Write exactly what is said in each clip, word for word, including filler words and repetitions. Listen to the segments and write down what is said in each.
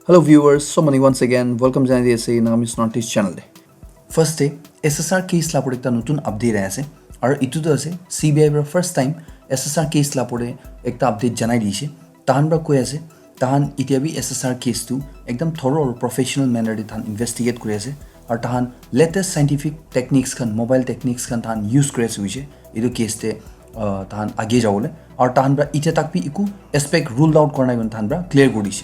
Hello viewers, so many once again, welcome janai di ase Nagamese Northeast channel te. First day, S S R case la pore ekta notun update ahi ase. Aru itu tu ase, C B I para first time S S R case la pore ekta update janai di ase. Tahan para koi ase, tahan itia bi S S R case tu ekdam thorough aru professional manner te tahan investigate kuri ase. Aru tahan latest scientific techniques khan, mobile techniques khan tahan use kuri ase hoise. Itu case te uh, tahan age jabole. Aru tahan para itia tak bi iku aspect ruled out kora nai koina tahan para clear kuri dise.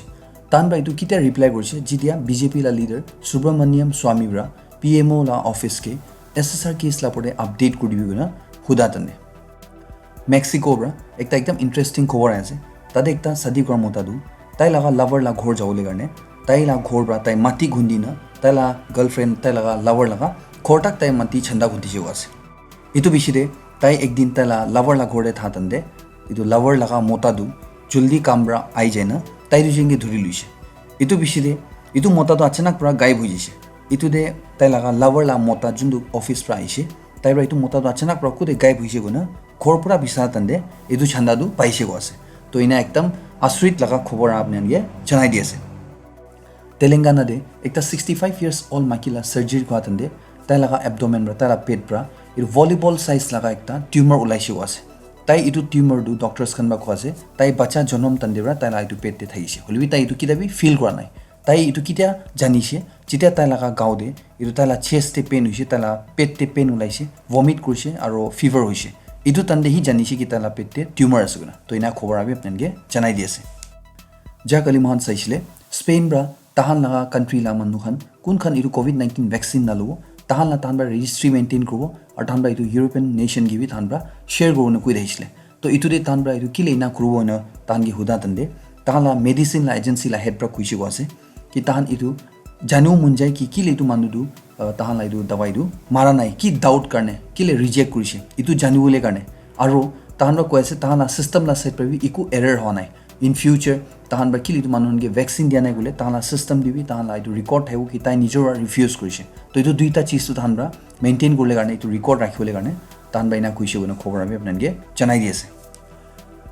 Tahan para itu kitia reply kurise, jitia B J P la leader Subramaniam Swami para P M O la office ke S S R case la pore update kuri dibi koina huda tande. Mexico para ekta ekdam interesting khobor ase. Tate ekta shadi kora mota tu tai laga lover la ghor jabole karne tai la ghor para tai mati khundi na tai la girlfriend tai laga lover laga ghor tak tai mati chanda khundi jibo ase. Itu bishi de tai ekdin tai la lover la ghor de tha tande itu lover laga mota tu juldi kam para ai jai na tai tu jenge dhuri luise. Itu bishi de itu mota tu achanak para gaib hoi jise. Itu de tai laga lover la mota juntu office para aise, tai para itu mota tu achanak para kude gaib hoise koina ghor pura bisara tande itu chanda tu paise ko ase. To ina ekdam asrit laga khobor apni khan ke janai di ase. Telangana de ekta sixty five years old maiki la surgery kora tande tai laga abdomen para tai la pet para itu volleyball size laga ekta tumor ulaise ko ase. Tai itu tumor tu doctors khan para koi ase tai bacha jonom tande para tai la itu pet te thakise. Hoilebi tai itu kita bi feel kora nai. Tai itu kitia janise, jitia tai laga gao de itu tai la chest te pain hoise, tai la pet te pain ulaise, vomit kurise aru fever hoise. Itu tande hi janise ki tai la pet te tumor ase koina. To ina khobor abi apni khan ke janai di ase. Ja kali mohan saisile Spain para tahan laga country la manu khan kun khan itu covid nineteen vaccine na lobo, tahan la tahan para registry maintain kuribo aru tahan para itu European nation ke bi tahan para share kuribo na koi dahisile. To itu de tahan para itu kile ina kuribo na tahan ke huda tande tahan la medicine la agency la head para kuise ko ase ki tahan itu janibo mon jai ki kile itu manu tu uh, tahan la itu dawai tu mara nai ki doubt karne kile reject kurise itu janibole karne. Aru tahan para koi ase tahan la system la side para bi iku error hoa nai. In future tahan para kile itu manu khan ke vaccine dia nai kule tahan la system te bi tahan la itu record thaibo ki tai nijor para refuse kurise. To itu duita cheez tu tahan para maintain kurle karne itu record rakhibole karne tahan para ina kuise koina khobor ami apni khan ke janai di ase.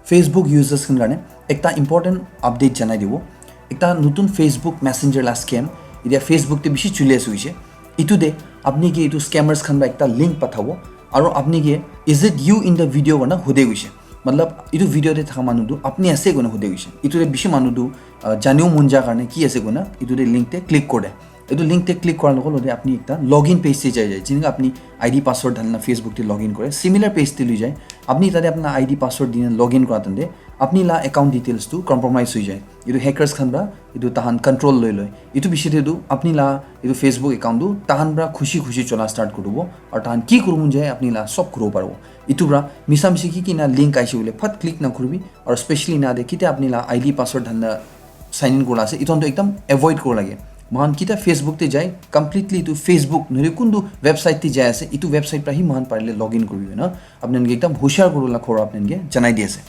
Facebook users khan karne ekta important update janai dibo. Ekta notun Facebook Messenger la scam itia Facebook te bishi chuli ase hoise. Itu de apni ke itu scammers khan para ekta link pathabo aru apni ke is it you in the video koina hude hoise. Matlab itu video te thaka manu tu apni ase koina hude hoise. Itu de bishi manu tu uh, janibo mon ja karne ki ase koina itu de link te click kore. Etu link te click korar logo loge apni ekta login page te jai jai, jinike apni I D password dhalina Facebook te login kore, similar page te lui jai. Apni tate apna I D password dina login kora tante apni la account details tu compromise hoi jai. Etu hackers khan para etu tahan control loi loi. Etu bishi te tu apni la etu Facebook account tu tahan para khushi khushi chola start kuribo aru tahan ki kuribo mon jai apni la sob kuribo paribo. Etu para misa misi ki ki na link aise bole phat click na kuribi aru specially na de kite apni la I D password dhalina sign in kurila ase, etu khan tu ekdam avoid kuribo lage. Moikhan kita Facebook te jai, completely tu Facebook nohole kuntu website te jai ase, etu website para hi moikhan parile login kuribi na. Apni khan ke ekdam hushar kuribo la khobor apni khan ke janai di ase.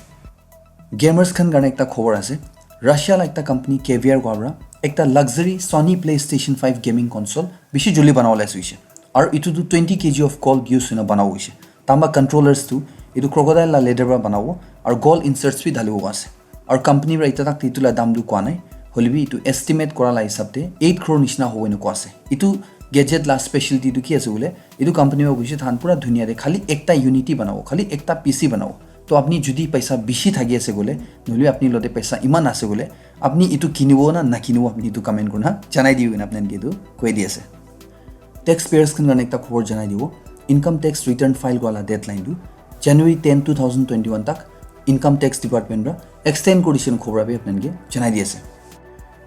Gamers khan karne ekta khobor ase, Russia la ekta company Caviar koa para ekta luxury Sony PlayStation five gaming console bishi joldi banabole ase hoise. Aru etu tu twenty K G of gold use hoina banabo hoise. Tamba controllers tu etu crocodile la leather para banabo aru gold inserts bi dhalibo ase. Aru company para eta tak etu la dam tu koa nai, hoilebi etu estimate kora la hisab te eight crore nishina hobo ena koa ase. Etu gadget la specialty tu ki ase bole, etu company para koise tahan pura dunia te khali ekta unit banabo, khali ekta P C banabo. To apni jodi paisa bishi thaki ase bole, nohole apni lote paisa iman ase bole, apni etu kinibo na nakinibo apni etu comment kurina janai dibi koina apni khan ke etu koi di ase. Taxpayers khan karne ekta khobor janai dibo, income tax return file kora la deadline tu January ten, two thousand twenty-one tak income tax department para extend kuri dise koina khobor abi apni khan ke janai di ase.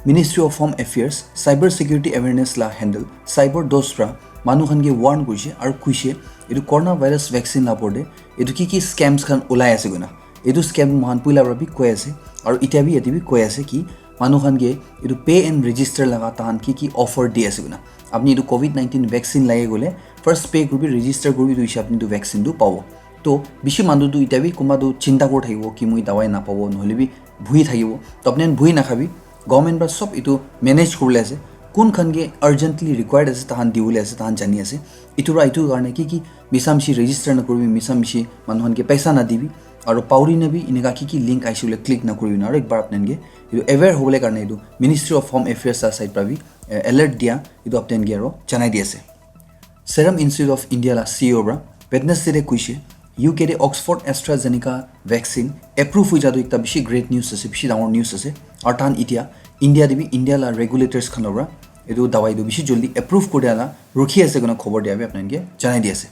Ministry of Home Affairs cyber security awareness la handle cyber dos para manu khan ke warn kurise aru kuise etu corona virus vaccine la opor te etu ki ki scams khan ulai ase koina. Etu scam moikhan puila para bi koi ase aru itya bi yate bi koi ase ki manu khan ke etu pay and register laga tahan ki ki offer di ase koina. Apni etu covid nineteen vaccine lage koile first pay kuribi, register kuribi, etu hisab te etu vaccine tu pabo. To bishi manu tu itya bi kunba tu chinta kuri thakibo ki moi dawai napabo, nohole bi bhui thakibo. To apni khan bhui nakhabi, government para sob etu manage kuribole ase. Kun khan ke urgently required ase, tahan dibole ase, tahan jani ase. Etu para etu karne ki ki misa mishi register nakuribi, misa mishi manu khan ke paisa nadibi. Aru pauri na bi eneka ki ki link aise bole click na kuri na, aru ekbar apnanke etu aware hobole karne etu Ministry of Home Affairs la side pra bi, eh, alert dia etu apnanke aru janai di ase. Serum Institute of India la C E O pra Wednesday te kuishe, U K te Oxford AstraZeneca vaccine approve hoi jatu ekta bishi great news ase, bishi dangor news ase. Aru tahan itia India te bi India la regulators khan pra etu dawai tu bishi joldi approve kuri dia la rukhi ase koina khobor dia bi apnanke janai di ase.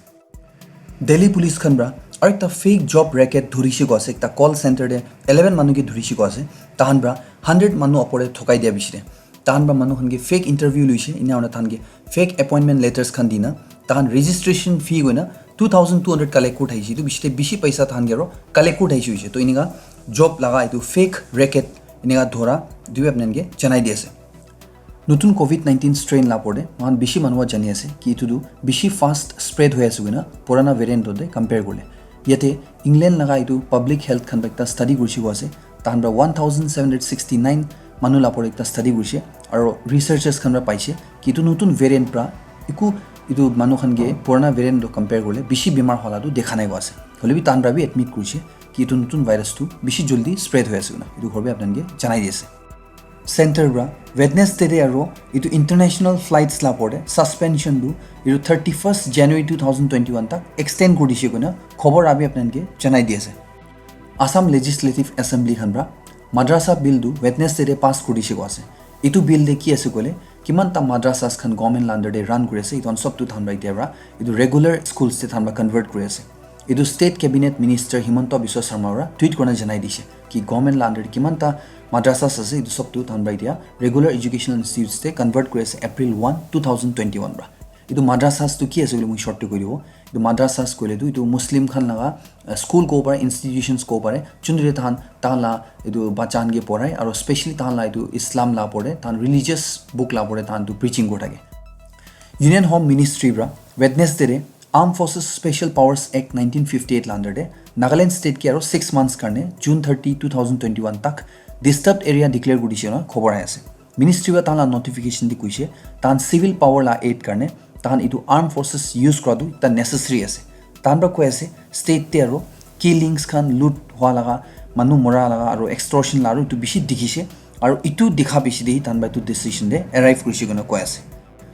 Delhi police khan pra aru ekta fake job racket dhurishe ko ase, ekta call center te eleven manu ke dhurishe ko ase. Tahan pra hundred manu opor te thokai dia bishi te tahan pra manu khan ke fake interview luishe, ena hoina tahan ke fake appointment letters khan dina tahan registration fee koina two thousand two hundred collect kuri thaishe. Etu bishi te bishi paisa tahan ke aro collect kuri thaishe hoishe. To eneka job laga etu fake racket eneka dhora etu bi apnanke janai di ase. Notun covid nineteen strain la opor te moikhan bishi manu wa jani ase ki etu tu bishi fast spread hoi ase koina purana variant te compare kurle. Yate England laga etu public health khan pra ekta study kurishe ko ase. Tahan pra one thousand seven hundred sixty nine manu la opor te ekta study kurishe. Aro researchers khan pra paishe ki etu notun variant pra eku etu manu khan ke purana variant to compare kurle bishi bimar hola tu dekha nai ko ase. Hoile bi tahan pra bi admit kurishe ki etu notun virus tu bishi joldi spread hoi ase koina. Etu khobor bi apnanke janai di ase. Center pra Wednesday te aro etu international flights la opor te suspension tu etu thirty first January two thousand twenty one tak extend kuri dishe koina khobor abi apnanke janai di ase. Assam Legislative Assembly khan pra madrasa bill tu Wednesday te pass kuri dishe ko ase. Etu bill te ki ase koile kiman ta madrasas khan government la under te run kuri ase, etu khan sob tu tahan pra itia pra etu regular schools te tahan pra convert kuri ase. Etu state cabinet minister Himanta Biswa Sarma pra tweet kurina janai dishe ki government la under te kiman ta madrasas ase, etu sob tu tahan pra itia regular educational institutes te convert kuri ase April one, two thousand twenty one pra. Etu madrasas tu ki ase koile moi short te koi dibo. Etu madrasas koile tu etu Muslim khan laga, uh, school kobo pare, institutions kobo pare, juntu te tahan tahan la etu bacha khan ke porai aro specially tahan la etu Islam la opor te tahan religious book la opor te tahan tu preaching kuri thake. Union Home Ministry pra Wednesday te Armed Forces Special Powers Act nineteen fifty eight la under te Nagaland state ke aro six months karne June thirty, two thousand twenty one tak disturbed area declare kuri dishe koina khobor ahi ase. Ministry wa tahan la notification te kuishe tahan civil power la aid karne tahan etu armed forces use kura tu ekta necessary ase. Tahan pra koi ase state te aro killings khan, loot hua laga, manu mora laga aro extortion la aro etu bishi dikhishe. Aro etu dikha bishi te hi tahan pra etu decision te arrive kurishe koina koi ase.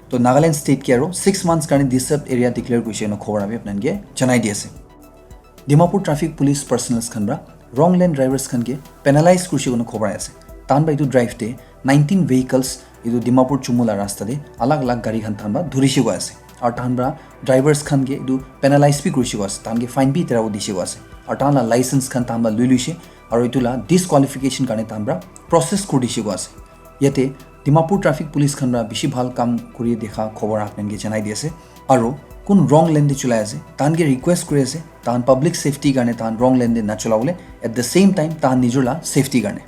To Nagaland state ke aro six months karne disturbed area declare kurishe koina khobor abi apnanke janai di ase. Dimapur traffic police personnels khan pra wrong lane drivers khan ke penalize kurishe koina khobor ahi ase. Tahan pra etu drive te nineteen vehicles etu Dimapur Chumu la rasta te alag alag gari khan tahan pra dhurishe ko ase. Aru tahan pra drivers khan ke etu penalize bi kurishe ko ase. Tahan ke fine bi terabo dishe ko ase. Aru tahan la license khan tahan pra lui luishe. Aru etu la disqualification karne tahan pra process kuri dishe ko ase. Yate Dimapur traffic police khan pra bishi bhal kam kuri dekha khobor apnanke janai di ase. Aru kun wrong lane te chulai ase, tahan ke request kuri ase, tahan public safety karne tahan wrong lane te nachula bole, at the same time tahan nijor la safety karne.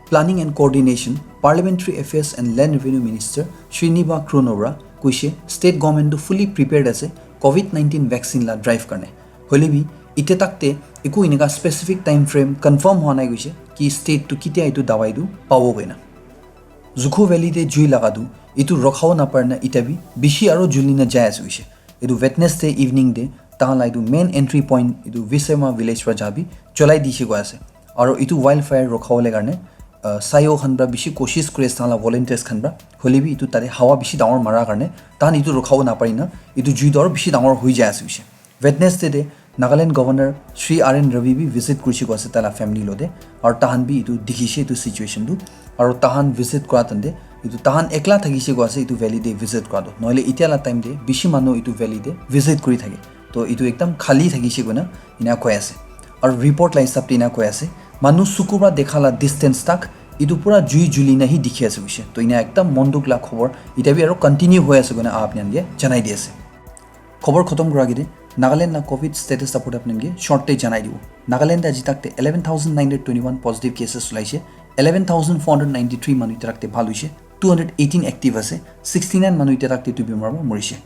Planning and Coordination, Parliamentary Affairs and Land Revenue Minister Srinivas Kruno pra kuishe state government tu fully prepared ase covid nineteen vaccine la drive karne. Hoile bi itia tak te eku eneka specific time frame confirm hua nai kuishe ki state tu kitia etu dawai tu pabo koina. Zukho Valley te jui laga tu etu rokhabo napare na itia bi bishi aro juli na jai ase hoishe. Etu Wednesday evening te tahan la etu main entry point etu Visema village pra ja bi cholai dishe ko ase. Aro etu wildfire rokhabo le karne, uh, sayo khan pra bishi koshish kuri ase tahan la volunteers khan pra. Hoile bi etu tate hawa bishi dangor mara karne tahan etu rokhabo napare na etu jui tu aro bishi dangor hoi jai ase hoishe. Wednesday te Nagaland Governor Sri R N Ravi bi visit kurishe ko ase taila family lote. Aru tahan bi etu dikhishe etu situation tu. Aru tahan visit kura tante etu tahan ekla thakishe ko ase etu valley te visit kura tu. Nohole itia la time te bishi manu etu valley te visit kuri thake. To etu ekdam khali thakishe koina ena koi ase. Aru report la hisab te ena koi ase. Manu suku pra dekha la distance tak etu pura jui juli na hi dikhi ase hoishe. To ena ekdam mon dukh la khobor itia bi aru continue hoi ase koina apni khan ke janai di ase. Khobor khotom kura agete Nagaland la covid status report apni khan ke short te janai dibo. Nagaland te aji tak te eleven thousand nine hundred twenty one positive cases ulaishe, eleven thousand four hundred ninety three manu itarak te bhal hoishe, two hundred eighteen active ase, sixty nine manu itarak te tu bimar para morishe.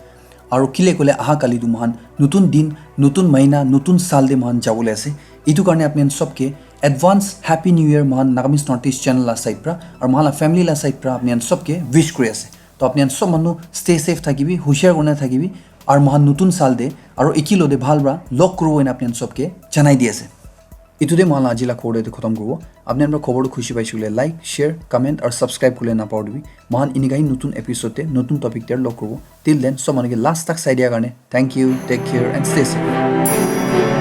Aru kile kole aha kali tu moikhan notun din, notun mahina, notun saal te moikhan jabole ase. Itu karne apni khan sob ke advance Happy New Year moikhan Nagamese Northeast channel la side pra aru moikhan la family la side pra apni khan sob ke wish kuri ase. To apni khan sob manu stay safe thakibi, hushiar kurina thakibi, aru moikhan notun saal te aru eki lote bhal pra log kuribo koina apni khan sob ke janai di ase. Etu te mohan la aji la khobor te khotom kuribo. Apni khan para khobor tu khushi paise koile like, share, comment aru subscribe kule na pahoribi. Mohan enika hi notun episode te notun topic te log kuribo. Till then, sob manu ke last tak sai dia karne thank you, take care and stay safe.